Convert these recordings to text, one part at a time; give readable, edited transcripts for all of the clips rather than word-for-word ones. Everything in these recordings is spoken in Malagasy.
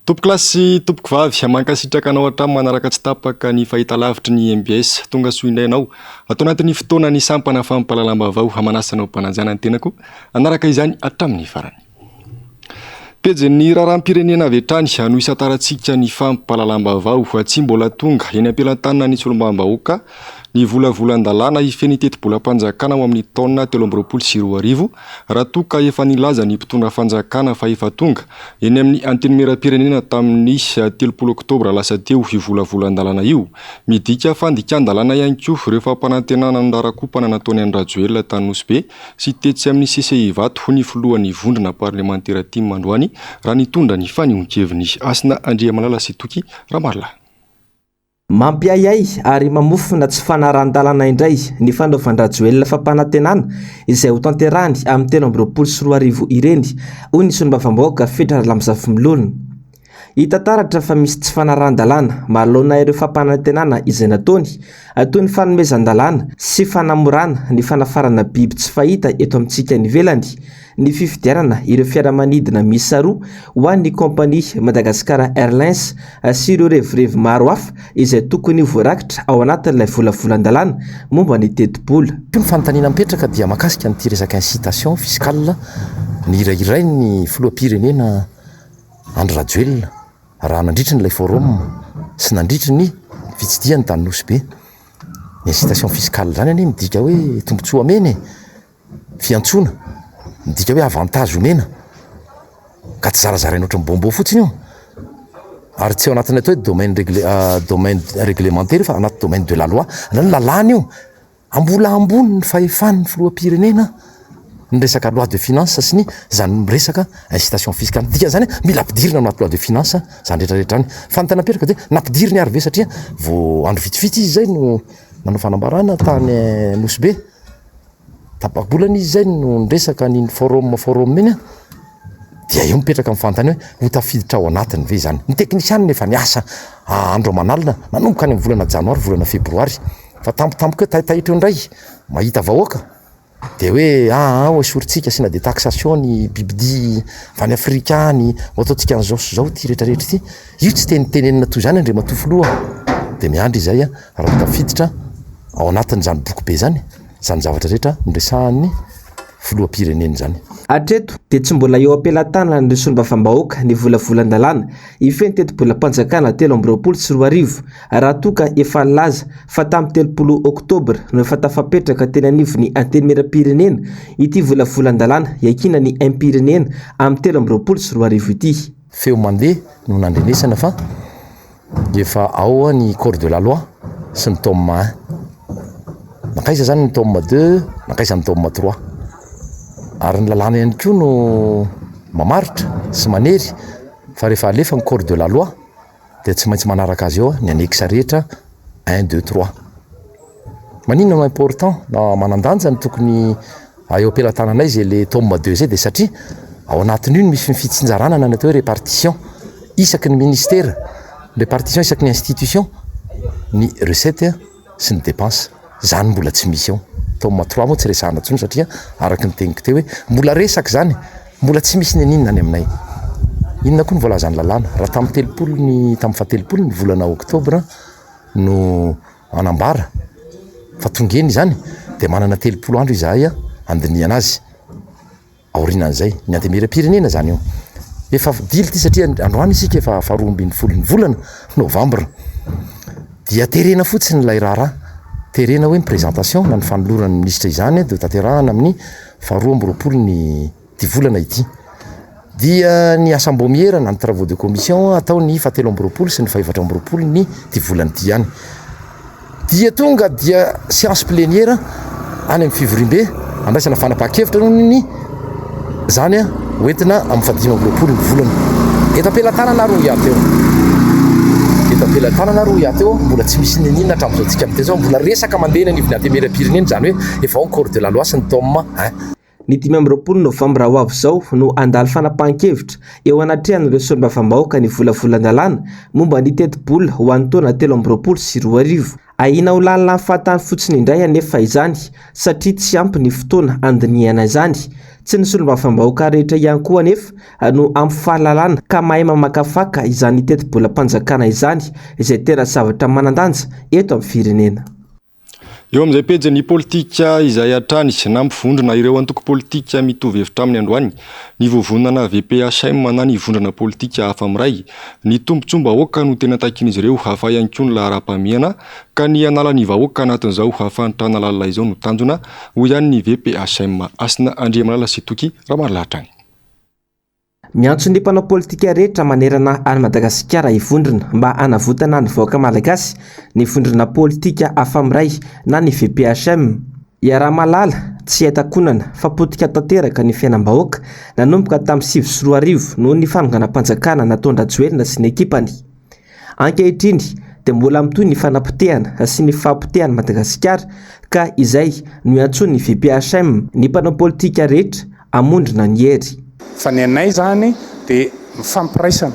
Tompokolahy sy tompokovavy, mankasitraka anao hatrany manaraka tsy tapaka ny fahitalavitry ny mbs. Tonga soa indray ianao ato anatin'ny fotoana ny sampana fampahalalam-baovao. Manasa anao mpanajana ny tenako hanaraka izany hatramin'ny farany. Pejin'ny raharaham-pirenena avy hatrany no isantarantsika ny fampahalalam-baovao. Tsy mbola tonga eny am-pelantanan'ny solombavambahoaka ny volavolan-dalàna hifehy ny tetibolam-panjakana ho amin'ny taona 2023 raha toa ka efa nilaza ny mpitondra fanjakana fa efa tonga eny amin'ny Antenimierampirenena tamin'ny 30 oktobra lasa teo io volavolan-dalàna io. Midika fandikan-dalàna ihany koa ireo fampanantenana nirarakompana nataon'i Andry Rajoelina tany Nosy Be sy tetsy amin'ny CCI Ivato, hoy ny filohan'ny vondrona parlemantera tim androany raha nitondra ny fanehoan-keviny. Hasina Andriamalala sy Toky Ramarolahy. Mampiahiahy ary mamofona tsy fanarahan-dalàna indray ny fanaovan-dRajoelina fampanantenana izay hotanterahiny amin'ny 2023 ireny, hoy ny solombavambahoaka Fetra Ralambozafimilolona. Hita taratra fa misy tsy fanarahan-dalàna manoloana ireo fampanantenana izay nataony, toy ny fanomezan-dalàna sy fanamorana ny fanafarana biby tsy fahita eto amintsika any ivelany, ny fividianana ireo fiaramanidina miisa roa ho an'ny kaompania Madagascar Airlines sy ireo revirevy maro hafa izay tokony ho voarakitra ao anatin'ilay volavolan-dalàna momba ny tetibola. Ny fanontaniana mipetraka dia mahakasika an'ity resaka incitation fiscale nihirahirain'ny filoham-pirenena Andry Rajoelina raha nandritry ny ilay forum sy nandritry ny fitsidihany tany Nosy Be. Ny incitation fiscale izany anie midika hoe tombontsoa amena e! Fiantsoana, midika hoe avantage omena, ka tsy zarazaraina ohatran'ny bonbon fotsiny io, ary tsy ao anatin'ny atao hoe domaine regle domaine réglementaire io fa anaty domaine de la loi, zany hoe lalàna io, mbola ambony ny fahefan'ny filoham-pirenena ny resaka loi de finance sy ny zany resaka incitation fiscale, dikan'izany hoe mila ampidirina ao anaty loi de finance zany rehetra rehetra zany, fa ny tena mipetraka dia nampidiriny ary ve satria vao andro vitsivitsy izy zay no nanao fanambarana tany Nosy Be. Tapa-bolana izy izay no niresaka an'iny forum forum iny an, dia eo mipetraka ny fanontaniana hoe ho tafiditra ao anatiny ve izany? Ny teknisianina efa niasa andro aman'alina nanomboka any amin'ny volana janoary, volana febroary, fa tampotampoka eo taitaitra eo indray mahita vahoaka dia hoe aa hoesorintsika asiana detaxation ny bibidia avy any Afrika any, ho ataontsika an'izao sy izao ity rehetra rehetra ity. Io tsy tenitenenina toy izany Andriamatoa Filoha dia miandry izay raha ho tafiditra ao anatin'izany boky be izany. Izany zavatra rehetra noresahan'ny filoham-pirenena izany. Hatreto dia tsy mbola eo am-pelatanan'ireo solombavambahoaka ny volavolan-dalàna hifehy ny tetibolam-panjakana 2023 raha toa ka efa nilaza fa tamin'ny 30 oktobra no efa tafapetraka teny anivon'ny Antenimierampirenena ity volavolan-dalàna hiakiana ny aim-pirenena amin'ny 2023 ity. Feo mandeha no nandrenesana fa Efa ao ny corps de la loi sy ny tome un. Nankaiza zany ny tome deux, nankaiza ny tome trois. Ary ny lalàna ihany koa no mamaritra sy manery fa rehefa alefa ny corps de la loi dia tsy maintsy manaraka azy eo ny annexe rehetra un, deux, trois. Maninona no important na manan-danja ny tokony eo am-pelatananay izay le tome deux izay dia satria ao anatin'io no misy ny fitsinjarana na ny atao hoe répartition isaky ny ministera, répartition isaky ny institution ny recette sy ny dépense, izany mbola tsy misy ao. Tome trois moa tsy resahana intsony satria araka ny teniko teo hoe mbola resaka izany, mbola tsy misy n'inona any aminay. Inona koa no voalazan'ny lalàna? Raha tamin'ny 30 ny tamin'ny fahatelopolo ny volana oktobra no hanambara fa tonga eny izany dia manana 30 andro izahay handinihana azy aorianan'izay. Ny antenimierampirenena izany io. Efa dily ity satria androany isika efa faharoa ambin'ny folo ny volana novambra. Dia terena fotsiny ilay raharaha. Terena hoe ny présentation na ny fanoloran'ny minisitra izany dia hotanterahana amin'ny faharoa amby roapolo ny ity volana ity. Dia ny asam-baomiera na ny travaux de commission atao ny fahatelo amby roapolo sy ny fahefatra amby roapolo ny ity volana ity ihany. Dia tonga dia séance plénière any amin'ny fivoriambe andraisana fanapahan-kevitra noho ny izany hoentina amin'ny fahadimy amby roapolo ny volana. Eto am-pelatanana ary hoy aho teo. Eto am-pelatanana ary hoy aho teo, mbola tsy misy n'inona hatramin'izao tsika miteny izao, mbola resaka mandeha eny anivon'ny antenimierampirenena izany hoe efa ao ny corps de la loi sy ny tome un. Ny 25 novambra ho avy izao no handalo fanapahan-kevitra eo anatrehan'ireo solombavambahoaka ny volavolan-dalàna momba ny tetibola ho an'ny taona 2023. Ahiana ho lany lany fahatany fotsiny indray anefa izany satria tsy ampy ny fotoana handinihana izany. Tsy ny solombavambahoaka rehetra ihany koa anefa no ampy fahalalana ka mahay mamakafaka izany tetibolam-panjakana izany izay tena zavatra manan-danja eto amin'ny firenena. Eo amin'izay pejin'ny politika izay hatrany, nampivondrona ireo antoko politika mitovy hevitra aminy androany ny vovonana VPHM na ny vondrona politika hafa miray. Ny tombontsoam-bahoaka no tena takian'izy ireo fa ihany koa ny laharam-pahamehana ka ny hanala ny vahoaka anatin'izao fahantrana lalina izao no tanjona, hoy ihany ny VPHM. Hasina Andriamalala sy Toky Ramarolahy hatrany. Miantso ny mpanao politika rehetra manerana an'i Madagasikara hivondrona mba hanavotana ny vahoaka malagasy ny vondrona politika Afamiray na ny VPHM. Iaraha-mahalala, tsy hay takonana, fa potika tanteraka ny fiainam-bahoaka nanomboka tamin'ny 2009 noho ny fanonganam-panjakana nataon-dRajoelina sy ny ekipany. Ankehitriny dia mbola mitohy ny fanapotehana sy ny fahapotehan'i Madagasikara ka izay no iantsoan'ny VPHM ny mpanao politika rehetra hamondrona ny hery. Fa ny anay izany dia ny fampiraisana,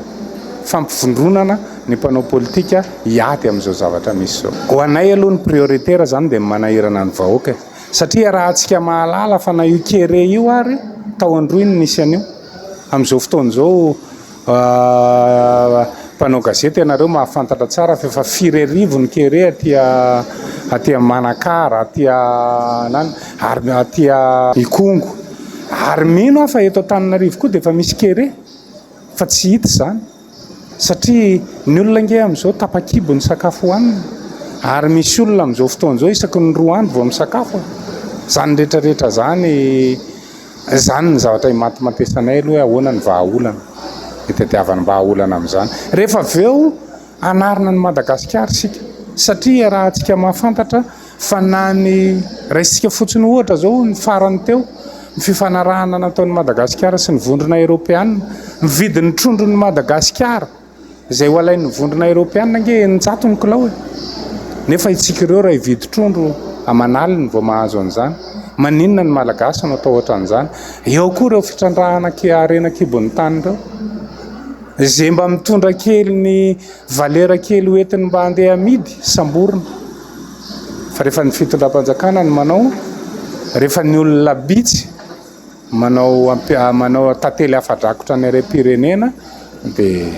fampivondronana ny mpanao politika hiady amin'izao zavatra misy izao. Ho anay aloha ny prioritaire izany dia ny manahirana ny vahoaka e! Satria iarahantsika mahalala fa na io kere io ary tao Androy no nisy an'io. Amin'izao fotoana izao Mpanao gazety ianareo mahafantatra tsara fa efa firy arivo ny kere aty aty Manakara, aty nany ary aty Ikongo. Ary mino aho fa eto Antananarivo koa dia efa misy kere fa tsy hita izany. Satria ny olona ange amin'izao tapa-kibo ny sakafo hohanina. Ary misy olona amin'izao fotoana izao isaky ny roa andro vao misakafo e. Izany rehetra rehetra izany. Izany ny zavatra imatimatesanay aloha hoe ahoana ny vahaolana, itadiavam-bahaolana amin'izany. Rehefa avy eo, hanarina an'i Madagasikara isika, satria iarahantsika mahafantatra fa na ny, raisintsika fotsiny ohatra izao ny farany teo, ny fifanarahana nataon'i Madagasikara sy ny Vondrona Eoropeana, ny vidin'ny trondron'i Madagasikara, Izay ho alain'ny vondrona eropeana ange 600 ny kilao e! Nefa itsika ireo raha hividy trondro aman'aliny vao mahazo an'izany. Maninona ny Malagasy no atao ohatran'izany? Eo koa ireo fitrandrahana harena an-kibon'ny tany ireo. Izay mba mitondra kely ny valera kely ho entiny mba handeha hamidy, samborina. Fa rehefa ny fitondram-panjakana no manao, rehefa ny olona bitsy, Manao manao tantely afa-drakotra ny harem-pirenena dia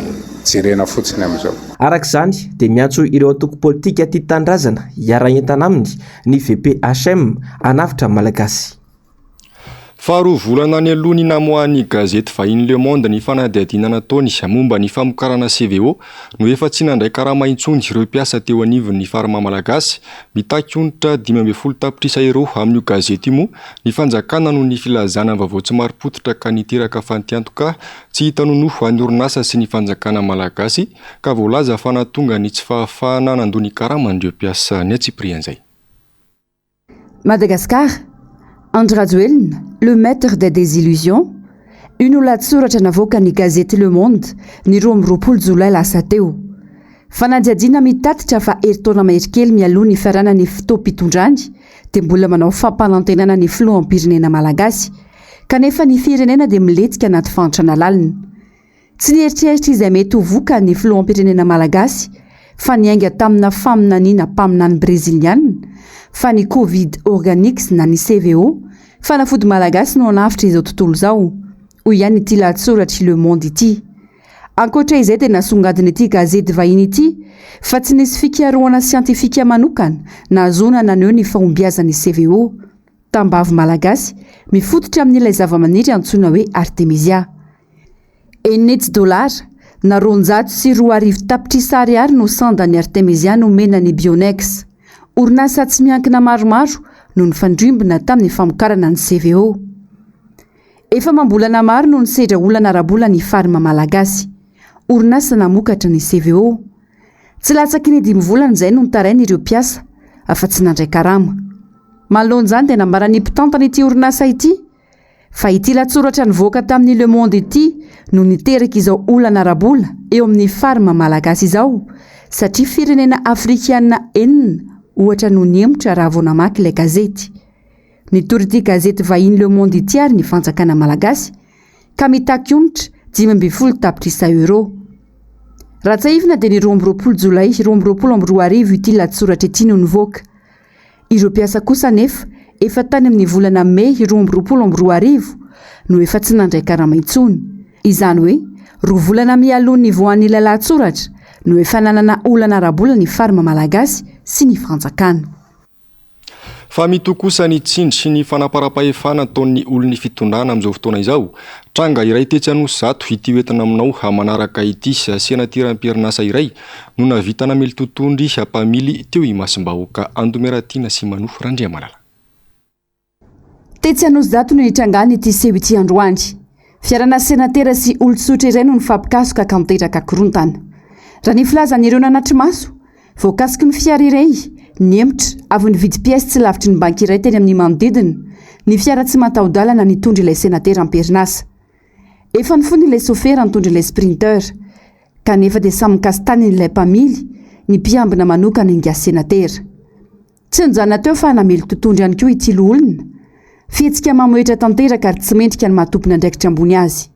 jerena fotsiny amin'izao. Araka izany dia miantso ireo antoko politika tia tanindrazana hiara-hientana aminy ny VPHM hanavotra ny Malagasy. Faharoa volana nialoha ny namoahan'ny gazety vahiny Le Monde ny fanadihadiana nataony momba ny famokarana CVO no efa tsy nandray karama intsony ireo mpiasa teo anivon'ny Pharma Malagasy. Mitaky onitra 15 tapitrisa euros amin'io gazety io moa Ny fanjakana noho ny filazana vaovao tsy marim-pototra ka niteraka fantiantoka tsy hita nonoa ho an'ny orinasa sy ny fanjakana malagasy ka voalaza fa nahatonga ny tsy fahafahana nandoa ny karaman'ireo mpiasa ny antsipirian'izay. Madagascar, Andry Rajoelina, le maître des désillusions, io no lahatsoratra navoakan'ny gazety Le Monde ny 22 jolay lasa teo. Fanadihadiana mitatitra fa herintaona mahery kely mialoha ny fiaranan'ny fotoam-pitondrany dia mbola manao fampanantenana ny filoham-pirenena malagasy kanefa ny firenena dia milentika anaty fahantrana lalina. Tsy nieritreritra izay mety ho vokany ny filoham-pirenena malagasy fa niainga tamina faminaniana mpaminany breziliana fa ny Covid Organics na ny CVO, fanafody malagasy no hanavotra izao tontolo izao, hoy ihany ity lahatsoratr'i Le Monde ity. Ankoatra izay dia nasongadin'ity gazety vahiny ity fa tsy nisy fikarohana siantifika manokana nahazoana naneho ny fahombiazan'ny CVO, tambavy malagasy, mifototra amin'ilay zavamaniry antsoina hoe Artemisia. Enina dolara na 20 200 tapitrisa ariary no sandan'ny Artemisia nomena ny Bionex. Orinasa tsy miankina maromaro no nifandrimbona tamin'ny famokarana ny CVO. Efa amam-bolana maro no nisedra olana ara-bola ny Farm Malagasy, orinasa namokatra ny CVO. Tsy latsaky ny dimy volana izay no nitaraina ireo mpiasa fa tsy nandray karama. Manoloana izany dia nambaran'ny mpitantana ity orinasa ity fa ity lahatsoratra nivoaka tamin'ny Le Monde ity no niteraka izao olana ara-bola eo amin'ny Farm Malagasy izao satria firenena afrikana enina ohatra no nihemotra raha vao namaky ilay gazety. Nitory ity gazety vahiny Le Monde ity ary ny fanjakana malagasy ka mitaky onitra 15 tapitrisa euros. Raha tsiahivina dia ny 22 jolay 2022 ity lahatsoratra ity no nivoaka. Ireo mpiasa kosa anefa efa tany amin'ny volana mey 2022 no efa tsy nandray karama intsony. Izany hoe roa volana mialoha ny nivoahan'ilay lahatsoratra no efa nanana olana ara-bola ny Farm Malagasy sy ny fanjakana. Fa mitohy kosa ny tsindry sy ny fanaparam-pahefana ataon'ny olon'ny fitondrana amin'izao fotoana izao. Tranga iray tetsy Anosizato ity hoentina aminao manaraka ity. Senatiram-pirinasa iray no nahavita namely totohondry mpamily teo imasom-bahoaka. Andomeratiana sy Mano Randriamalala. Tetsy Anosizato no nitrangany ity seho ity androany. Fiarana senatera sy olon-tsotra iray no nifampikasoka ka niteraka korontana. Raha ny filazan'ireo nanatri-maso, voakasiky ny fiara iray, nihemotra, avy nividy pièce tsy lavitry ny banky iray teny amin'ny manodidina, ny fiara tsy mataho-dalana nitondra ilay senatera am-perinasa. Efa nifona ilay sofera nitondra ilay sprinter. Kanefa dia samy nikasi-taniny ilay mpamily, ny mpiambina manokana ingahy senatera. Tsy nijanona teo fa namely totohondry ihany koa ity loholona. Fihetsika mamohehitra tanteraka ary tsy mendrika ny maha tompon'andraikitra ambony azy.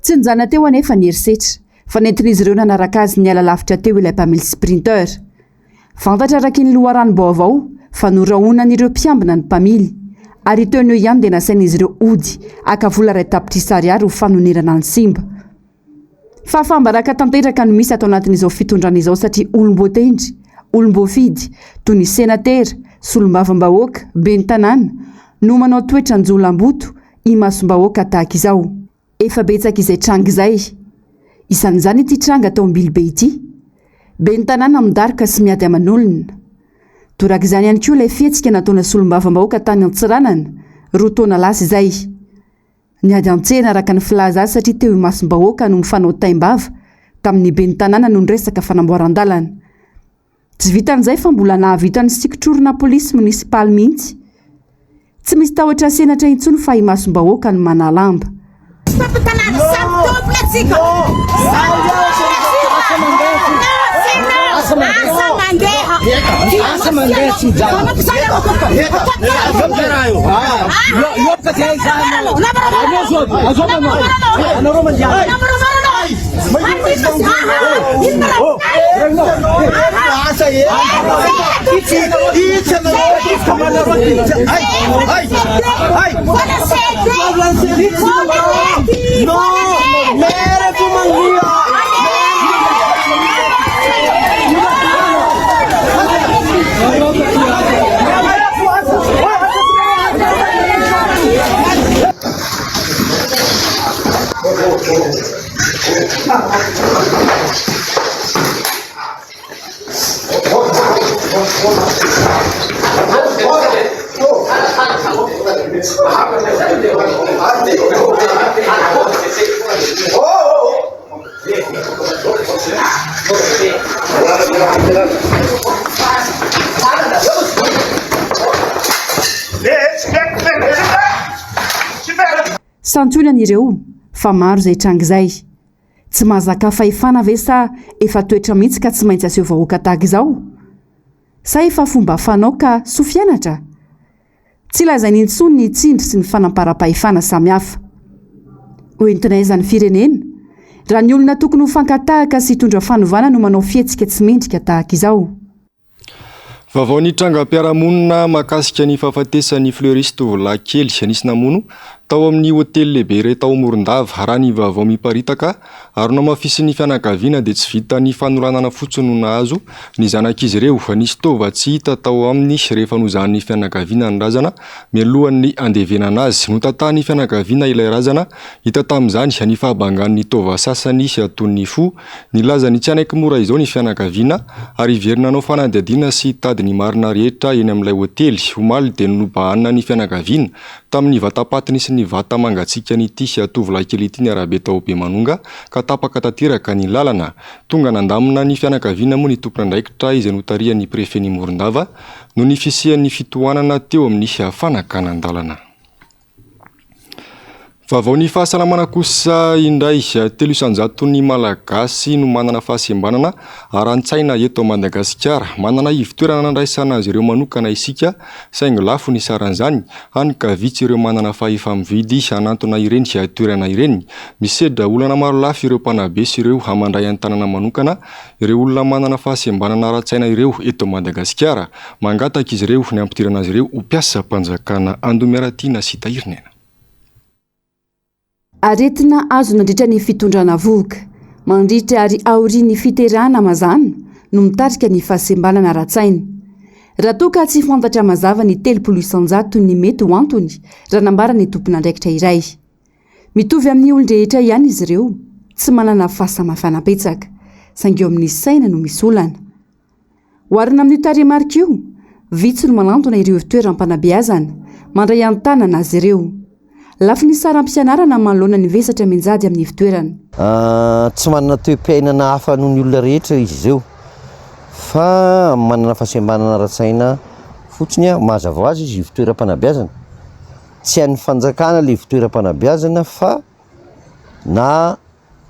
Tsy nijanona teo anefa ny herisetra fa nentin'izy ireo nanaraka azy niala lavitra teo ilay mpamily sprinter. Fantatra araka ny loharanom-baovao fa norahonan'ireo mpiambina ny mpamily ary teo no eo ihany dia nasain'izy ireo hody haka vola iray tapitrisa ariary ho fanonerana ny simba. Fahafaham-baraka tanteraka no misy ato anatin'izao fitondrana izao satria olom-boatendry, olom-boafidy, toy ny senatera, solombavambahoaka, ben'ny tanàna, no manao toetra anjolamboto imasom-bahoaka tahaka izao. Efa betsaka izay tranga izay. Isan'izany ity tranga tao Ambilobe ity. Ben'ny tanàna midaroka sy miady aman'olona. Torak'izany ihany koa ilay fihetsika nataona solombavambahoaka tany Antsiranana, roa taona lasa izay. Niady an-tsena araka ny filaza azy satria teo imasom-bahoaka no mifanao taim-bava tamin'ny ben'ny tanàna noho ny resaka fanamboaran-dalana. Tsy vitan'izay fa mbola nahavita nisikitrorona polisy monisipaly mihitsy. Tsy misy tahotra senatra intsony fa imasom-bahoaka no manalamba. Santionany ireo fa maro izay tranga izay. Tsy mahazaka fahefana ve sa efa toetra mihitsy ka tsy maintsy aseho vahoaka tahaka izao? Sa efa fomba fanao ka soa fianatra? Tsy lazaina intsony ny tsindry sy ny fanamparam-pahefana samihafa. Ho entina aiza ny firenena, raha ny olona tokony ho fankatahaka sy hitondra fanovana no manao fihetsika tsy mendrika tahaka izao? Vaovao nitrangam-piarahamonina mahakasika ny fahafatesan'i Fleuris tovolahy kely nisy namono tao amin'ny hotely lehibe iray tao Morondava. Raha ny vaovao miparitaka ary nohamafisin'ny fianakaviana dia tsy vitan'ny fanolanana fotsiny no nahazo ny zanak'izy ireo. Nisy taova tsy hita tao aminy rehefa nozahan'ny fianakaviana ny razana mialohan'ny handevenana azy. Notatahan'ny fianakaviana ilay razana. Hita tamin'izany ny fahabangan'ny taova sasany toy ny fo. Nilaza ny tsy hanaiky mora izao ny fianakaviana ary hiverina hanao fanadihadiana sy hitady ny marina rehetra eny amin'ilay hotely. Omaly dia nobahanina ny fianakaviana tamin'ny vata-patiny sy ny vata mangatsiakan'ity tovolahy kely ity ny arabe tao Bemanonga ka tapaka tanteraka ny lalana. Tonga nandamina ny fianakaviana moa ny tompon'andraikitra izay notarihan'ny prefen'i Morondava noho ny fisian'ny fitohanana teo amin'ny fanakanan-dalana. Vaovao ny fahasalamana kosa indray, 3% ny Malagasy no manana fahasembanana ara-tsaina eto Madagasikara. Manana ivotoerana nandraisana azy ireo manokana isika, saingy lafo ny saran'izany, hany ka vitsy ireo manana fahefa-mividy hanantona ireny toerana ireny. Misedra olana marolafy ireo mpanabe sy ireo mandray an-tanana manokana ireo olona manana fahasembanana ara-tsaina ireo eto Madagasikara. Mangataka izy ireo ny hampidirana azy ireo ho mpiasam-panjakana. Andomiaratiana sy Tahirinena. Aretina azo nandritra ny fitondrana vohoka, mandritra ary aorian'ny fiterahana mazàna no mitarika ny fahasembanana ara-tsaina. Raha toa ka tsy fantatra mazava ny 30% ny mety ho antony, raha nambaran'ny tompon'andraikitra iray. Mitovy amin'ny olon-drehetra ihany izy ireo, tsy manana fahasamihafana betsaka, saingy eo amin'ny saina no misy olana. Oharina amin'io tarehimarika io, vitsy no manantona ireo ivontoeram-panabeazana, mandray an-tanana azy ireo. Lafo ny saram-pianarana manoloana ny vesatra mianjady amin'ny ivontoerana. Tsy manana toe-piainana hafa noho ny olona rehetra izy ireo fa manana fahasembanana ara-tsaina fotsiny. Mazava ho azy izy ivontoeram-panabeazana. Tsy an'ny fanjakana ilay ivontoeram-panabeazana fa na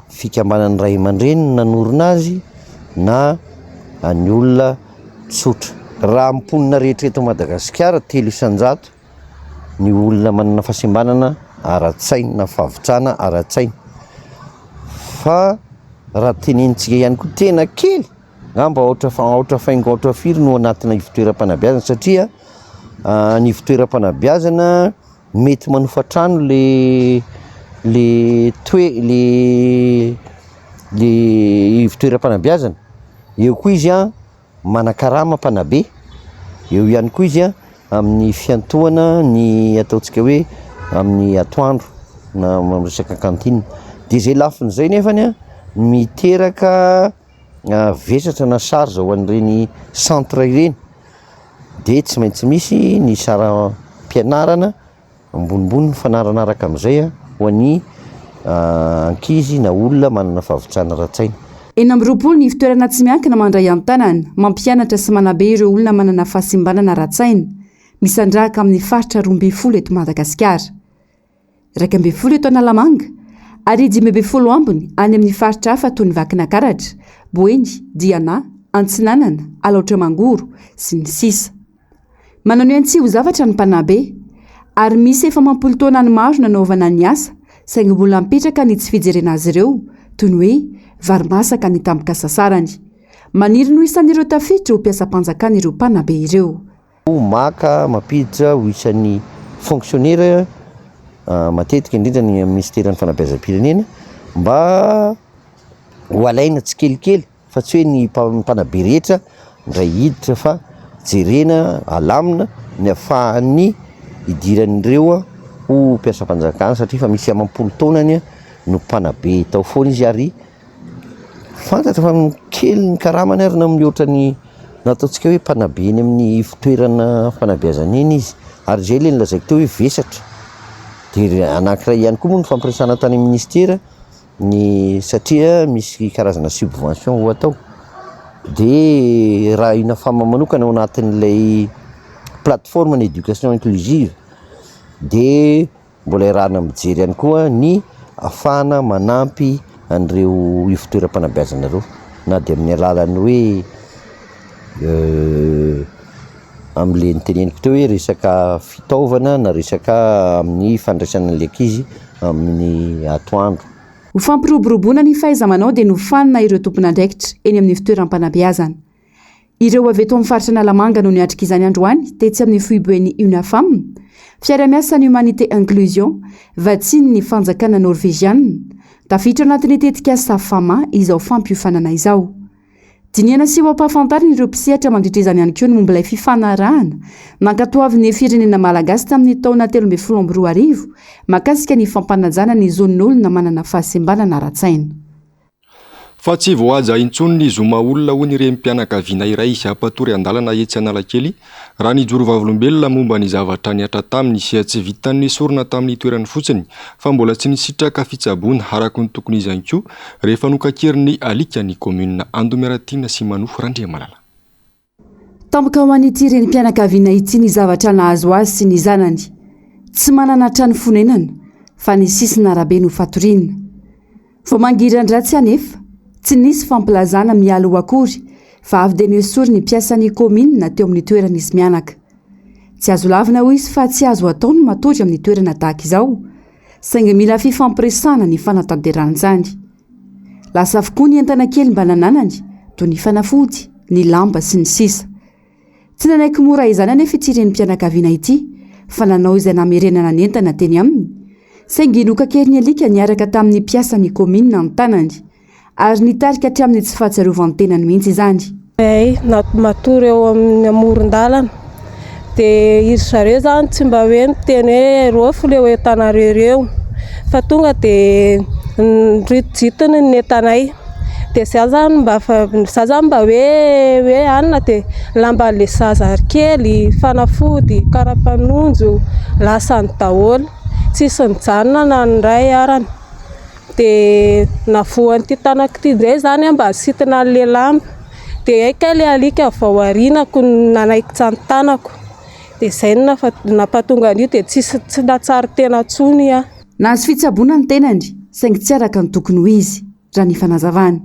fikambanan'ny ray aman-dreny no nanorina azy na an'ny olona tsotra. Raha ny mponina rehetra eto Madagasikara, 3% ny olona manana fahasembanana ara-tsaina na fahavitsana ara-tsaina. Fa raha tenenintsika ihany koa tena kely, angamba aotra aotra faingo aotra firy no anatina ivontoeram-panabeazana satria ny ivontoeram-panabeazana Mety manofa trano le le toe le le ivon-toeram-panabeazana, eo koa izy an manakarama mpanabe, eo ihany koa izy an amin'ny fiantohana ny ataontsika hoe amin'ny atoandro na amin'ny resaka cantine, de zay lafiny zay nefany an miteraka vesatra na charge ho an'ireny centre ireny. dia tsy maintsy misy ny saram-pianarana ambonimbony mifanaraka amin'izay ho an'ny ankizy na olona manana fahavitsana ara-tsaina. 26 ny fitoerana tsy miankina mandray an-tanana, mampianatra sy manabe ireo olona manana fahasimbanana ara-tsaina, misandrahaka amin'ny faritra 12 eto Madagasikara. 11 eto Analamanga ary 15 ambiny any amin'ny faritra hafa toy ny Vakinakaratra, Boeny, Diana, Antsinanana, Alaotra Mangoro, sy ny sisa. Manao ny ainy tsy ho zavatra ny mpanabe ary misy efa amam-polo taonany maro nanaovana ny asa saingy mbola mipetraka ny tsy fijerena azy ireo toy ny hoe vary masaka ny tambin-kasasarany. Maniry ny ho isan'ireo tafiditra ho mpiasam-panjakana ireo mpanabe ireo. Maka mampiditra ho isan'ny fonctionnaire matetika indrindra ny minisiteran'ny fanabeazam-pirenena mba ho alaina tsikelikely fa tsy hoe ny mpanabe rehetra indray hiditra fa jerena alamina ny afahan'ny hidiran'ireo ho mpiasam-panjakana satria efa misy amam-polo taonany no mpanabe tao foana izy ary Fantatra fa kely ny karamany ary na mihoatra ny nataontsika hoe mpanabe eny amin'ny ivon-toerana fanabeazana eny izy ary izay ilay nolazaiko teo hoe vesatra. Dia anankiray ihany koa moa ny fampiresahana tany amin'ny ministera ny satria misy karazana subvention ho atao. Dia raha UNAFAM manokana ao anatin'ilay plateforme ny éducation inclusive dia Mbola iarahana mijery ihany koa ny ahafahana manampy an'ireo ivon-toeram-panabeazana ireo na dia amin'ny alalan'ny hoe amin'ilay noteneniko teo hoe resaka fitaovana na resaka amin'ny fandraisana an'ilay ankizy amin'ny atoandro. Ho fampiroboroboana ny fahaiza-manao dia nofanina ireo tompon'andraikitra eny amin'ny fitoeram-panabeazana. Ireo avy eto amin'ny faritra Analamanga no niatrika izany androany tetsy amin'ny foiben'ny UNAFAM, fiarahamiasan'ny Humanité Inclusion, vatsian'ny fanjakana Norveziana. Tafiditra ao anatin'ny tetikasa FAMA izao fampiofanana izao. Dinihana sy ho ampahafantarina ireo mpisehatra mandritra izany ihany koa ny momba ilay fifanarahana nankatoavin'ny firenena malagasy tamin'ny taona 2013 mahakasika ny fampanajana ny zon'olona manana fahasembanana ara-tsaina. Fa tsy voahaja intsony ny zo maha olona hoy ny renim-pianakaviana iray mpatory an-dalana etsy Analakely raha nijoro vavolombelona momba ny zavatra nihatra taminy. Tsy vitan'ny nesorina tamin'ny toerany fotsiny fa mbola tsy nisitraka fitsaboana araka ny tokony izy ihany koa rehefa nokakerin'ny alika ny kaominina Andomiaratiana sy Manoa Randriamalala. Tampoka ho an'ity renim-pianakaviana ity ny zavatra nahazo azy sy ny zanany. Tsy manana trano fonenana fa ny sisin'arabe no fatoriana. Vao mangiran-dratsy anefa, tsy nisy fampilazana mialoha akory fa avy dia noesorin'ny mpiasan'ny kaominina teo amin'ny toerana izy mianaka. Tsy azo lavina hoy izy fa tsy azo atao ny matory amin'ny toerana tahaka izao, saingy mila fifampiresahana ny fanatanterahana izany. Lasa avokoa ny entana kely mba nananany, toy ny fanafody, ny lamba, sy ny sisa Tsy nanaiky mora izany anefa ity renim-pianakaviana ity, fa nanao izay namerenana ny entana teny aminy, saingy nokakerin'ny alika niaraka tamin'ny mpiasan'ny kaominina ny tanany, ary nitarika hatramin'ny tsy fahatsiarovan-tenany mihitsy izany. Izahay matory eo amin'ny amoron-dalana dia iry zareo izany tsy mba hoe miteny hoe rôfy ireo entanareo ireo fa tonga dia noritijitiny ny entanay dia izaho izany mba izaho izany mba hoe hoe anona dia lamban'ilay zaza kely, fanafody, karapanondro lasany daholo, tsisy nijanona na ny iray arany. Dia navoan'ity tanako ity indray izany aho mba hisintona an'ilay lamba. Dia hay kay ilay alika avy ao aorianako no nanaikitra ny tanako. Dia izay no nampatonga an'io dia tsisy tsy nahatsiaro tena intsony aho. Nahazo fitsaboana ny tenany saingy tsy araka ny tokony ho izy, raha ny fanazavany.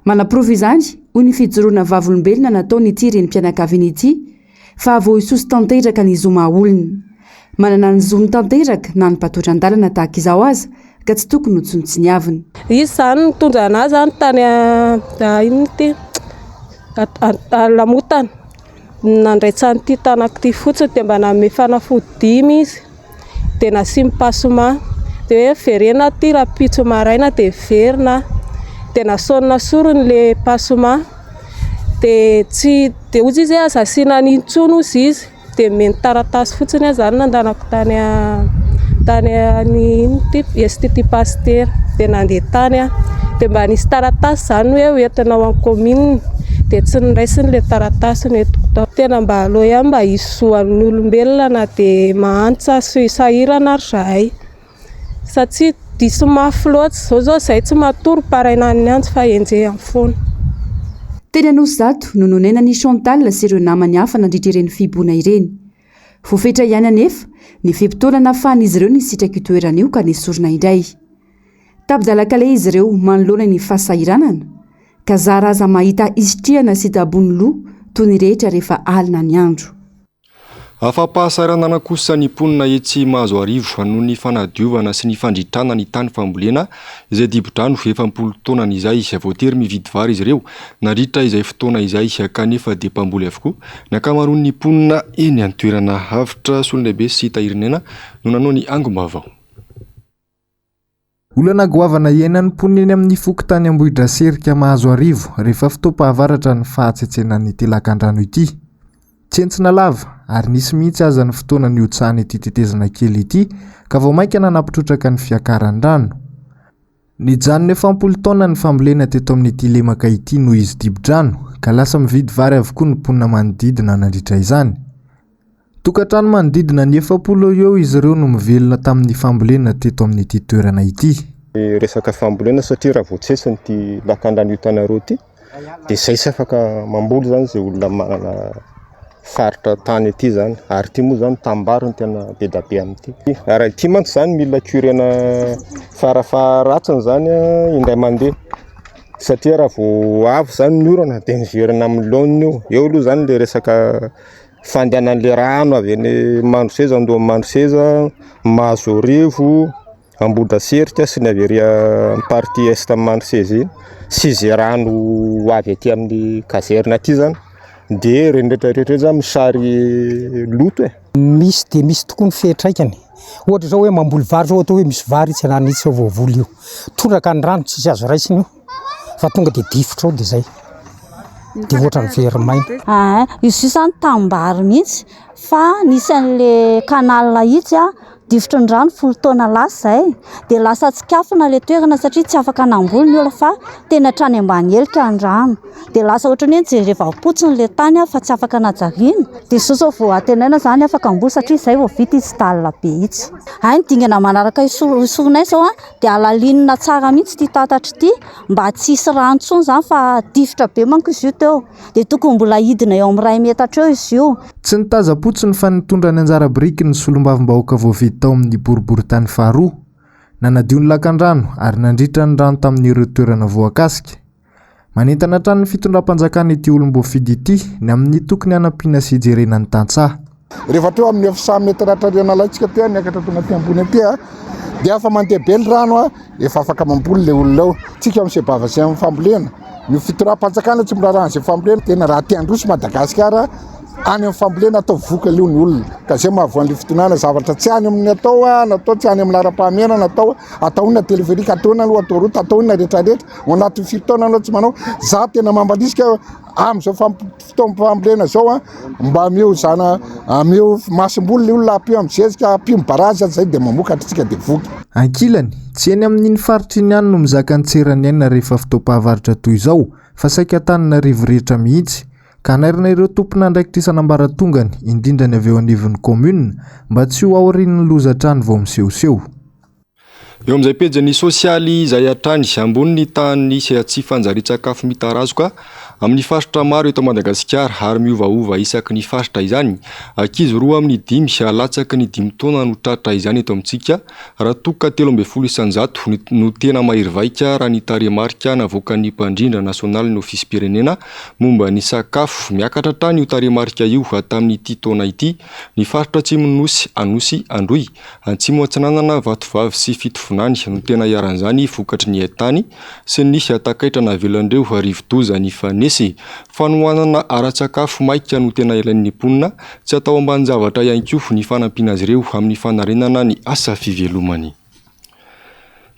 Manaporofo izany, hoy ny fijoroana vavolombelona nataon'ity renim-pianakaviana ity, fa voahisoso tanteraka ny zo maha olona. Manana ny zony tanteraka na ny mpatory an-dalana tahaka izao aza ka tsy tokony ho tsinontsiniavina. Izy izany nitondra anah izany tany inona ity Lamotana, nandraitsa an'ity tanako ity fotsiny dia mba nanome fanafody dimy izy. dia nasiany pasoma dia hoe miverena aty rahampitso maraina dia miverina aho dia nasaony nasoriny ilay pasoma dia tsy dia hoy izy hoe aza asiana an'iny intsony hozy izy dia nomeny taratasy fotsiny aho izany nandanako tany tany any inona ity institut pasteur dia nandeha tany aho dia mba nisy taratasy izany hoe hoentina ao amin'ny commune dia tsy noraisiny ilay taratasy nentiko tao. Tena mba aleo ihany mba hisy zo an'ny olombelona na dia mahantra sy sahirana ary zahay satria diso mafy loatra izao zao zahay tsy matory paraina ny andro fa enjehina foana. Teny Anosizato no nonenan'i Chantal sy ireo namany hafa nandritra ireny fihibohana ireny. Voafetra ihany anefa ny fe-potoana nahafahan'izy ireo nisitraka io toerana io ka nesorina indray. Tapi-dalan-kaleha izy ireo manoloana ny fahasahiranana ka zara aza mahita hisitrihana sy dabon'ny loha toy ny rehetra rehefa alina ny andro. Afa-pahasahiranana kosa ny mponina etsy Mahazoarivo noho ny fanadiovana sy ny fandritrana ny tany fambolena izay dibo-drano efa am-polo taonany izay. Voatery mividy vary izy ireo nandritra izay fotoana izay kanefa dia mpamboly avokoa ny ankamaroan'ny mponina eny an-toerana. Avotra Solondraibe sy Tahirinena no nanao ny angom-baovao. Olana goavana iainan'ny mponina eny amin'ny fokontany Ambohidraserika Mahazoarivo rehefa fotoam-pahavaratra ny fahatsetsenan'ity lakandrano ity. Tsentsina lava ary nisy mihitsy aza ny fotoana nihotsahan'ity tetezana kely ity ka vao mainka nanampitrotraka ny fiakaran'ny rano. Nijanona efa am-polo taona ny fambolena teto amin'ity lemaka ity noho izy dibo-drano ka lasa mividy vary avokoa ny mponina manodidina nandritra izany. Tokantrano manodidina ny 40 eo ho eo izy ireo no mivelona tamin'ny fambolena teto amin'ity toerana ity. Ny resaka fambolena satria raha vao tsetsina ity lakandrano hitanareo ity dia izay tsy afaka mamboly izany izay olona manana faritra tany aty izany ary ity moa izany tanimbary no tena be dia be amin'ity. Ary ity mantsy izany mila curena farafaharatsiny izany indray mandeha satria raha vao avy izany ny orana dia miverina amin'ny laoniny io. Eo aloha izany ilay resaka. fandehanan'le rano avy any Mandroseza, andohan'i Mandroseza, Mahazoarivo, Ambohidraserika sy ny avy ery amin'ny partie est amin'i Mandroseza iny sy izay rano avy aty amin'ny caserne aty zany dia ireny rehetra rehetra ireny zany misary loto e. Misy dia misy tokoa ny fiantraikany. Ohatra izao hoe mamboly vary izao atao hoe misy vary itsy ananona itsy izao voavoly io. Tondraka ny rano tsisy azo raisina io fa tonga dia difotra ao dia izay. Dia ohatran'ny very maina. Aa, izy io izany tanimbary mihitsy fa nisy an'le canal itsy a, difotry ny rano 10 taona lasa izay, dia lasa tsikafona ilay toerana satria tsy afaka namboly ny olona fa tena hatrany ambany helika ny rano, dia lasa ohatran'ny hoe nijerevam-potsiny ilay tany fa tsy afaka najariana, dia izao izao vao antenaina izany afaka hamboly satria izay vao vita itsy dalle be itsy. Hay ny dingana manaraka hisoronay izao dia halalinina tsara mihitsy ity tatatra ity mba tsy hisy rano intsony izany fa difotra be manko izy io teo. Dia tokony mbola hidina eo amin'ny iray metatra eo izy io. Tsy nitazam-potsiny fa nitondra ny anjara biriky ny solombavambahoaka voafidy tao amin'ny boriborintany faharoa. Nanadio ny lakandrano ary nandritra ny rano tamin'ireo toerana voakasika. Manentana hatrany ny fitondram-panjakana ity olom-boafidy ity ny amin'ny tokony hanampiana sy hijerena ny tantsaha. Rehefa teo amin'ny 900 mètres hatrany analaintsika aty, niakatra tonga aty ambony aty, dia efa mandeha be ny rano, efa afaka mamboly ilay olona eo. Tsika amin'ny sebava sy amin'ny fambolena, ny fitondram-panjakana tsy miraharaha an'izay fambolena, tena raha te handroso Madagasikara, any amin'ny fambolena atao voky aloha ny olona. Ka izay mahavoa an'ilay fitondrana zavatra tsy any amin'ny atao, natao tsy any amin'ny laharam-pahamehana, natao atao inona téléphérique, atao inona aloha atao route, atao inona rehetra rehetra, ao anatin'ny firy taona anao tsy manao. Za tena mambarisika amin'izao fotoam-pambolena izao a, mba ameo zana, ameo masomboly le olona, ampio amin'ny zezika, ampio amin'ny barazy, zay dia mamokatra tsika dia voky. Ankilany, tsy eny amin'iny faritra iny ihany no mizaka ny tseran'ny aina rehefa fotoam-pahavaratra toy izao fa saika Antananarivo rehetra mihitsy, ka hanairana ireo tompon'andraikitra isan'ambaratongany, indrindra ny avy eo anivon'ny kaominina, mba tsy ho aorian'ny loza hatrany vao misehoseho. Eo amin'izay pejin'ny sosialy izay hatrany, ambony ny tahan'ny tsy fanjarian-tsakafo mitarazoka amin'ny faritra maro eto Madagasikara ary miovaova isaky ny faritra izany. Ankizy roa amin'ny dimy latsaky ny dimy taona no tratra izany eto amintsika, raha toa ka 13% no tena mahery vaika raha ny tarehimarika navoakan'ny mpandrindra nasionalin'ny ofisim-pirenena momba ny sakafo. Miakatra hatrany io tarehimarika io tamin'ity taona ity ny faritra atsimon'ny Nosy, Anosy, Androy. Atsimo Atsinanana, Vatovavy sy Fitovinany no tena iharan'izany vokatry ny haintany sy ny takaitra navelan'ireo rivodoza nifanesy. Fanohanana ara-tsakafo maika no tena ilain'ny mponina, tsy atao ambanin-javatra ihany koa ny fanampiana azy ireo amin'ny fanarenana ny asa fivelomany.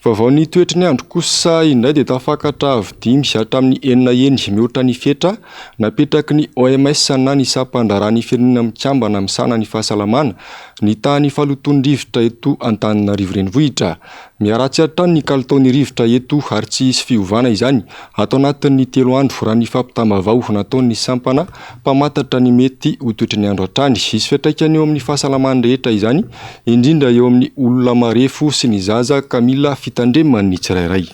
Vaovao ny toetry ny andro kosa indray dia tafakatra avo dimy hatramin'ny enina heny mihoatra ny fetra napetraky ny OMS na ny sampandraharahan'ny Firenena Mikambana misahana ny fahasalamana ny tahan'ny fahalotoan'ny rivotra eto Antananarivo Renivohitra. Miharatsy hatrany ny kalitaon'ny rivotra eto ary tsy hisy fiovana izany ato anatin'ny telo andro raha ny fampitam-baovao nataon'ny sampana mpamantatra ny mety ho toetry ny andro hatrany. Hisy fiantraikany eo amin'ny fahasalaman'ny rehetra izany, indrindra eo amin'ny olona marefo sy ny zaza ka mila fitandreman'ny tsirairay.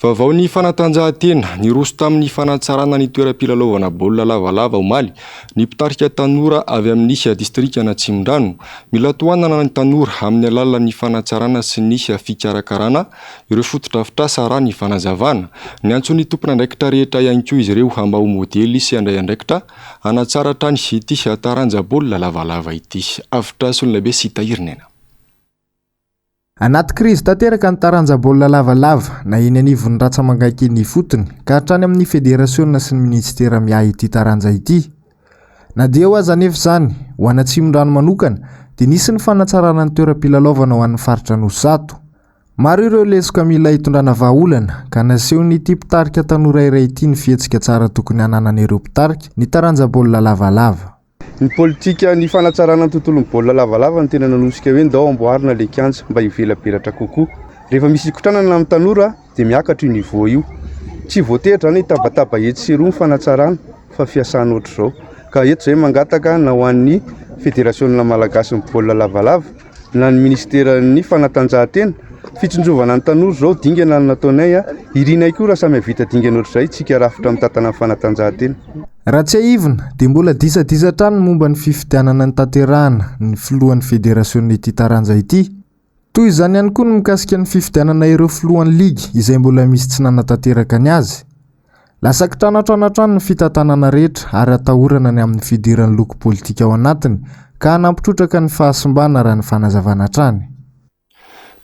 Vaovao ny fanatanjahantena, niroso tamin'ny fanatsarana ny toeram-pilalaovana baolina lavalava omaly ny mpitarika tanora avy amin'ny distrikan'Atsimondrano. Mila tohanana ny tanora amin'ny alalan'ny fanatsarana sy ny fikarakarana ireo fotodrafitrasa raha ny fanazavana. Niantso ny tompon'andraikitra rehetra ihany koa izy ireo mba ho modely sy handray andraikitra hanatsara hatrany ity taranja baolina lavalava ity. Avotra Solonaibe sy Tahirin'aina. Anaty krizy tanteraka ny taranja baolina lavalava na eny anivon'ny ratsa-mangaika eny ifotony ka hatrany amin'ny federasiona sy ny minisitera miahy ity taranja ity. Na dia eo aza anefa izany, ho an'Atsimondrano manokana dia nisy ny fanatsarana ny toeram-pilalaovana ho an'ny faritra Anosizato. Maro ireo lesoka mila hitondrana vahaolana ka nasehon'ity mpitarika tanora iray ity ny fihetsika tsara tokony hananan'ireo mpitarika ny taranja baolina lavalava. Ny politika ny fanatsarana ny tontolon'ny baolina lavalava no tena nanosika hoe ndao amboarina ilay kianja mba hivelabelatra kokoa. Rehefa misy hikotranana amin'ny tanora dia miakatra io niveau io. Tsy voatery izany hitabataba etsy sy eroa ny fanatsarana fa fiasana ohatr'izao. Ka eto izay mangataka na ho an'ny federasionina malagasin'ny baolina lavalava na ny minisiteran'ny fanatanjahantena, fitsinjovana ny tanora izao dingana no nataonay, irinay koa raha samy hahavita dingana ohatr'izay isika rafitra mitantana ny fanatanjahantena. Raha tsiahivina dia mbola disadisa hatrany ny momba ny fifidianana notanterahana ny filohan'ny federasionina ity taranja ity. Toy izany ihany koa ny mikasika ny fifidianana ireo filohan'ny ligy izay mbola misy tsy nanatanteraka ny azy. Lasa kitranatrana hatrany ny fitantanana rehetra ary atahorana ny amin'ny fidiran'ny loko politika ao anatiny ka hanampy trotraka ny fahasimbana raha ny fanazavana hatrany.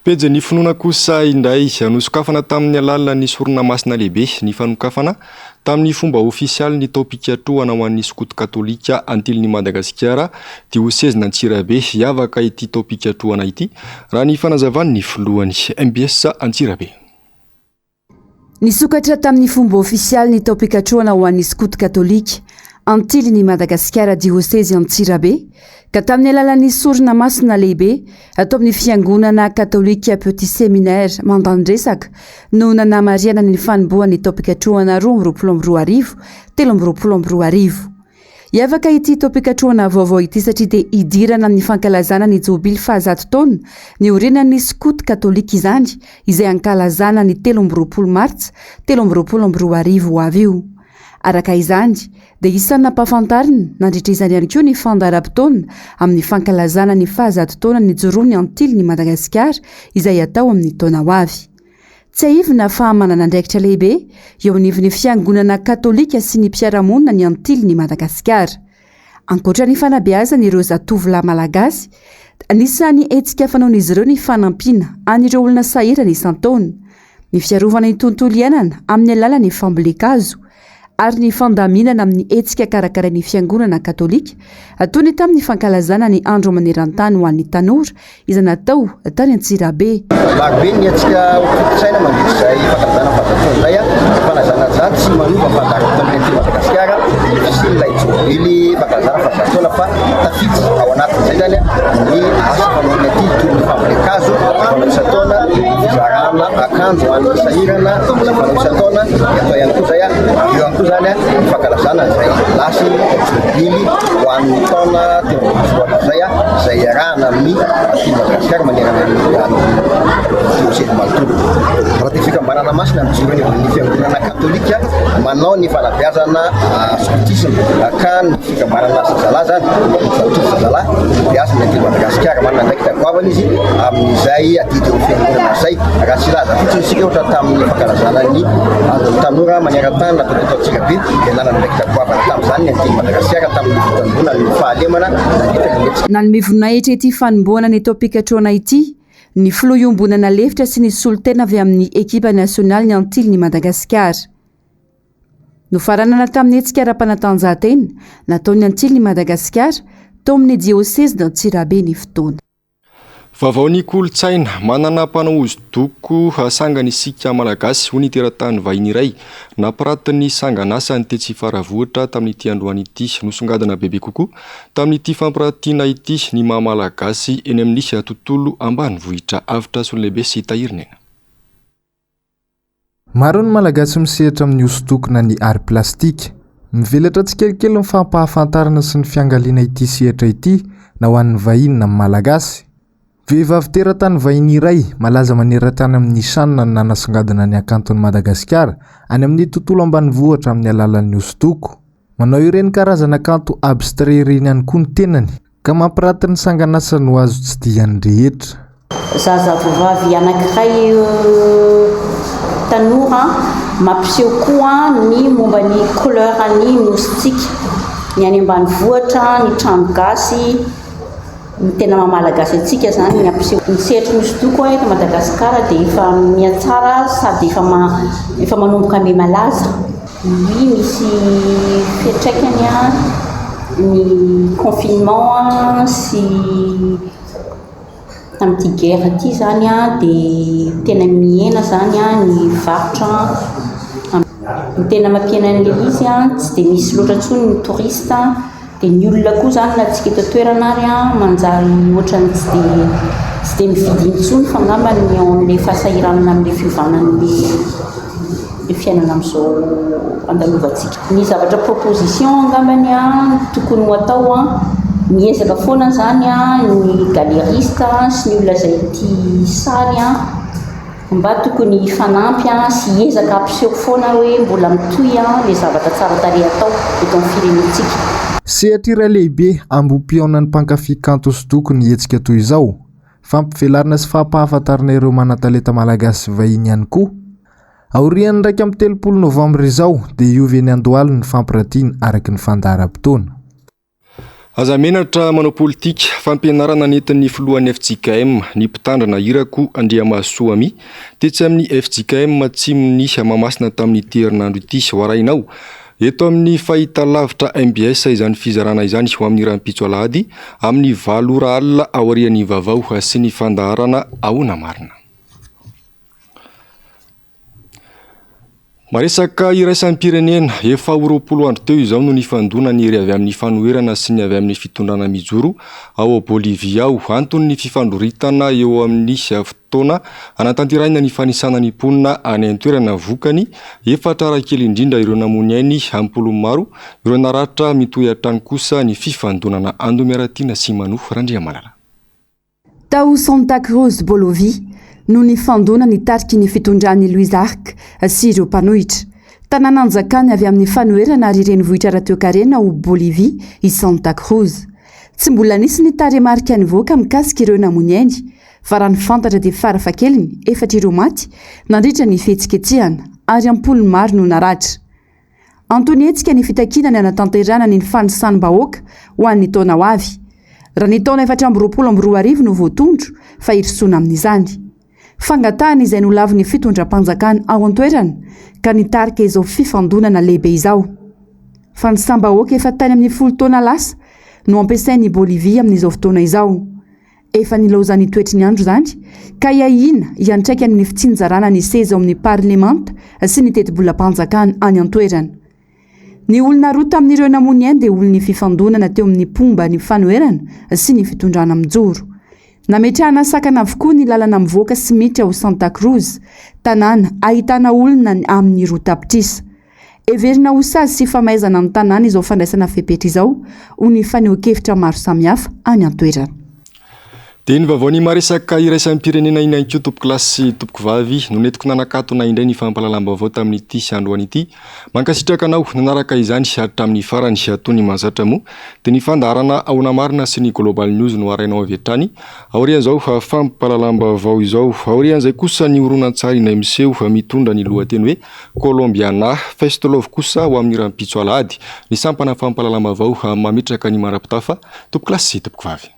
Pejin'ny finoana kosa indray, nosokafana tamin'ny alalan'ny sorona masina lehibe ny fanokafana tamin'ny fomba ofisialy ny taom-pikatrohana ho an'ny skoto katolika Antilin'i Madagasikara, diosezin'Antsirabe. Hiavaka ity taom-pikatrohana ity, raha ny fanazavan'ny filohan'ny mbs Antsirabe. Nisokatra tamin'ny fomba ofisialy ny taom-pikatrohana ho an'ny skoto katolika Antilin'i Madagasikara Diosezy Antsirabe ka tamin'ny alalan'ny sorona masina lehibe atao amin'ny fiangonana katolika Petit Séminaire Mandandresaka no nanamarihana ny fanombohan'ny taom-pikatrohana 2022 2023. Hiavaka ity taom-pikatrohana vaovao ity satria dia hidirana amin'ny fankalazana ny jobily fahazato taona niorenan'ny skoto katolika izany, izay hankalazana ny 23 martsa 2023 ho avy io. Araka izany, dia isan'ny nampahafantarina nandritra izany ihany koa ny fandaharam-potoana amin'ny fankalazana ny fahazato taona nijoroan'ny Antilin'i Madagasikara izay hatao amin'ny taona ho avy. Tsiahivina fa manana andraikitra lehibe eo anivon'ny fiangonana katolika sy ny mpiara-monina ny Antilin'i Madagasikara. Ankoatra ny fanabeazana ireo zatovolahy malagasy, anisan'ny hetsika fanaon'izy ireo ny fanampiana an'ireo olona sahirana isan-taona, ny fiarovana ny tontolo iainana amin'ny alalan'ny fambolen-kazo, ary ny fandaminana amin'ny hetsika karakarain'ny Fiangonana Katolika, toy ny tamin'ny fankalazana ny Andro maneran-tany ho an'ny tanora, izay natao tany Antsirabe. Marobe ny hetsika ho tontosaina mandritra izay fankalazana fahazato izay. Ny fanalazana izany tsy manova fa andalam-pitondrana eto Madagasikara ny fisian'ilay jobily fankalazana fahazato taona fa tafiditra ao anatin'izay izany ny asa fanaon'ny aty toy ny fambolen-kazo fanao isan-taona, ny fizarana akanjo ho an'ny sahirana izay fanao isan-taona, dia atao ihany koa izay, eo ihany koa izany ny fankalazana izay lasy jobily ho an'ny taona 2023 izay, izay iarahana amin'ny aty Madagasikara manerana ny diosezy manontolo. Raha ty fikambanana masina mijoro eny amin'ny fiangonana katolika manao ny fanabeazana skotisma ka ny Fikambanana Zazalahy izany, Zaotrizy Zazalahy, beazina eto Madagasikara. Manana andraikitra goavana izy amin'izay adidy eo amin'ny fiangonana izay. Raha tsy hilaza fotsiny isika ohatra tamin'ny fankalazana ny andron'ny tanora maneran-tany natao teto Antsirabe dia nanana andraikitra goavana tamin'izany ny andian'i Madagasikara tamin'ny fitandroana ny fahalemana nandritra ny hetsika. Nanome voninahitra ity fanombohana ny taom-pikatrohana ity ny filoha iombonana lefitra sy ny solontena avy amin'ny ekipa nasionalin'ny Antilin'i Madagasikara. Nofaranana tamin'ny hetsika ara-panatanjahantena nataon'ny Antilin'i Madagasikara tao amin'ny diosezin'Antsirabe ny fotoana. Vaovao ny kolontsaina, manana mpanao hosodoko sangany isika Malagasy, hoy ny teratany vahiny iray nampiraty ny sangan'asany tetsy Faravohitra tamin'ity androany ity. Nosongadina bebe kokoa tamin'ity fampiratiana ity ny maha Malagasy eny amin'ny tontolo ambanivohitra. Avotra Solonlehibe sy Tahirinena. Maro ny Malagasy misehatra amin'ny hosodoko na ny art plastique. Mivelatra tsikelikely ny fampahafantarana sy ny fiangaliana ity sehatra ity na ho an'ny vahiny na ny Malagasy. Vehivavy teratany vahiny iray malaza maneran-tany amin'ny Chan no nanasongadina ny hakanton'i Madagasikara any amin'ny tontolo ambanivohitra amin'ny alalan'ny hosodoko. Manao ireny karazana kanto abstrait ireny ihany koa ny tenany. Ka mampiraty ny sangan'asa no azo tsidihan'ny rehetra. Zazavavy anankiray tanora mampiseho koa ny momba ny couleur ny nosintsika, ny any ambanivohitra, ny trano gasy, ny tena maha malagasy antsika izany ny ampiseho. Ny sehatry ny hosodoko eto Madagasikara dia efa mihatsara sady efa efa manomboka miha-malaza. Oui, misy fiantraikany ny confinement sy tamin'ity guerre ity izany dia tena mihena izany ny varotra. Ny tena mampihena an'ilay izy tsy dia misy loatra intsony ny touriste. Dia ny olona koa izany na tsika eto an-toerana ary an, manjary ohatran'ny tsy dia tsy dia mividy intsony fa angamba ny ao amin'ilay fahasahiranana amin'ilay fiovanan'ilay fiainana amin'izao andalovantsika. Ny zavatra proposition angambany an, tokony ho atao an, miezaka foana izany an ny galeriste sy ny olona izay tia sary an, Mba tokony hifanampy sy hiezaka hampiseho foana hoe mbola mitohy ilay zavatra tsara tarehy atao eto amin'ny firenentsika. Sehatra iray lehibe ambohi-pihaonan'ny mpankafy kanto hosodoko ny hetsika toy izao. Fampivelarana sy fampahafantarana ireo manan-talenta malagasy sy vahiny ihany koa. Aorian'ny 31 novambra izao dia hiova eny Andohalo ny fampiratiana araka ny fandaharam-potoana. Aza menatra manao politika, fampianarana nentin'ny filohan'ny fjkm, ny mpitandrina Irako Andriamahasoa Ami, tetsy amin'ny fjkm Atsimon'i Mahamasina tamin'ity herinandro ity. Ho arahinao eto amin'ny fahitalavitra mbs izany fizarana izany ho amin'ny rahampitso alahady amin'ny valo ora alina aorian'ny vaovao sy ny fandaharana Ahoana Marina. Maresaka iraisam-pirenena, efa ho 20 andro teo izao no nifandona ny hery avy amin'ny fanoherana sy ny avy amin'ny fitondrana mijoro ao Bolivia ao. Antony ny fifandroritana eo amin'ny fotoana hanatanterahina ny fanisana ny mponina any an-toerana. Vokany, efatra raha kely indrindra ireo namoy ny ainy, am-polony maro ireo naratra, mitohy hatrany kosa ny fifandonana. Andomiaratiana sy Mano Randriamalala. Tao Santa Cruz, Bolovia, no nifandona ny tariky ny fitondran'i Luis Arce sy ireo mpanohitra. Tanàna anjakany avy amin'ny fanoherana ary renivohitra ara-toekarena ao Bolivia i Santa Cruz. Tsy mbola nisy ny tarehimarika nivoaka mikasika ireo namoy ainy, fa raha ny fantatra dia farafahakeliny efatra ireo maty nandritra ny fihetsiketsehana ary am-polony maro no naratra. Antony hetsika ny fitakiana ny hanatanterahana ny fanisam-bahoaka ho an'ny taona ho avy. Raha ny taona 2024 no voatondro fa hirosoana amin'izany. Fangatahana izay nolavin'ny fitondram-panjakana ao an-toerana ka nitarika izao fifandonana lehibe izao. Fanisam-bahoaka efa tany amin'ny folo taona lasa no ampiasain'i Bolivia amin'izao fotoana izao. Efa nilaozan'ny toetry ny andro izany ka hiahiana hiantraika amin'ny fitsinjarana ny seza ao amin'ny parlemanta sy ny tetibolam-panjakana any an-toerana. Ny olona roa tamin'ireo namoy ny ainy dia olon'ny fifandonana teo amin'ny mpomba ny fanoherana sy ny fitondrana mijoro. Nametrahana sakana avokoa ny lalana mivoaka sy miditra ao Santa Cruz, tanàna ahitana olona amin'ny roa tapitrisa. Heverina ho sazy sy famaizana ny tanàna izao fandraisana fepetra izao, hoy ny fanehoan-kevitra maro samihafa any an-toerana. Dia ny vaovaon'ny maresaka iraisam-pirenena iny ihany koa tompokolahy sy tompokovavy no nentiko nanakatona indray ny fampahalalam-baovao tamin'ity androany ity. Mankasitraka anao nanaraka izany hatramin'ny farany. Toy ny mahazatra moa dia ny fandaharana Ahoana Marina sy ny Global News no harainao avy hatrany aorian'izao fampahalalam-baovao izao. Aorian'izay kosa ny horonantsary indray miseho mitondra ny lohateny hoe Kolombiana. Fest Love kosa ho amin'ny rahampitso alahady. Ny sampana fampahalalam-baovao mametraka ny mandra-pitafa. Tompokolahy sy tompokovavy.